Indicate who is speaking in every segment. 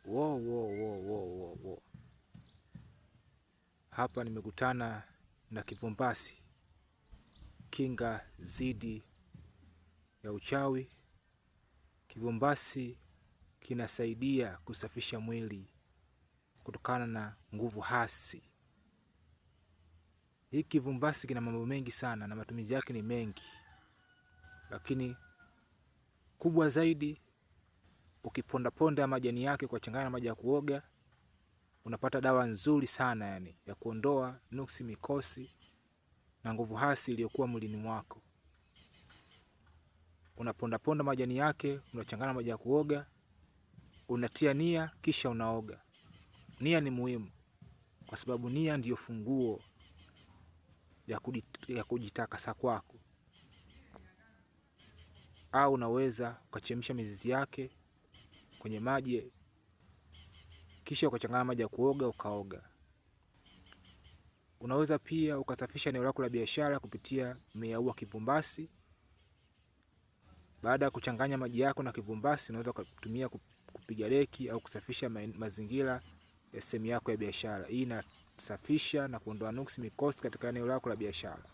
Speaker 1: Wo, wo, wo, wo, wo, wo. Hapa nimekutana na kivumbasi, kinga zidi ya uchawi. Kivumbasi kinasaidia kusafisha mwili kutokana na nguvu hasi. Hii kivumbasi kina mambo mengi sana na matumizi yake ni mengi, lakini kubwa zaidi ukipondaponda majani yake kwa changanya na maji ya kuoga, unapata dawa nzuri sana yani ya kuondoa nuksi, mikosi na nguvu hasi iliyokuwa mwilini mwako. Unapondaponda majani yake, unachanganya maji ya kuoga, unatia nia, kisha unaoga. Nia ni muhimu kwa sababu nia ndiyo funguo ya kujitakasa kwako. Au unaweza ukachemsha mizizi yake kwenye maji, kisha ukachanganya maji ya kuoga ukaoga. Unaweza pia ukasafisha eneo lako la biashara kupitia mmea huu wa kivumbasi. Baada ya kuchanganya maji yako na kivumbasi, unaweza ukatumia kupiga deki au kusafisha mazingira ya sehemu yako ya biashara. Hii inasafisha na kuondoa nuksi, mikosi katika eneo lako la biashara.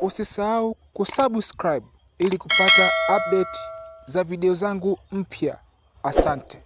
Speaker 2: Usisahau kusubscribe ili kupata update za video zangu mpya. Asante.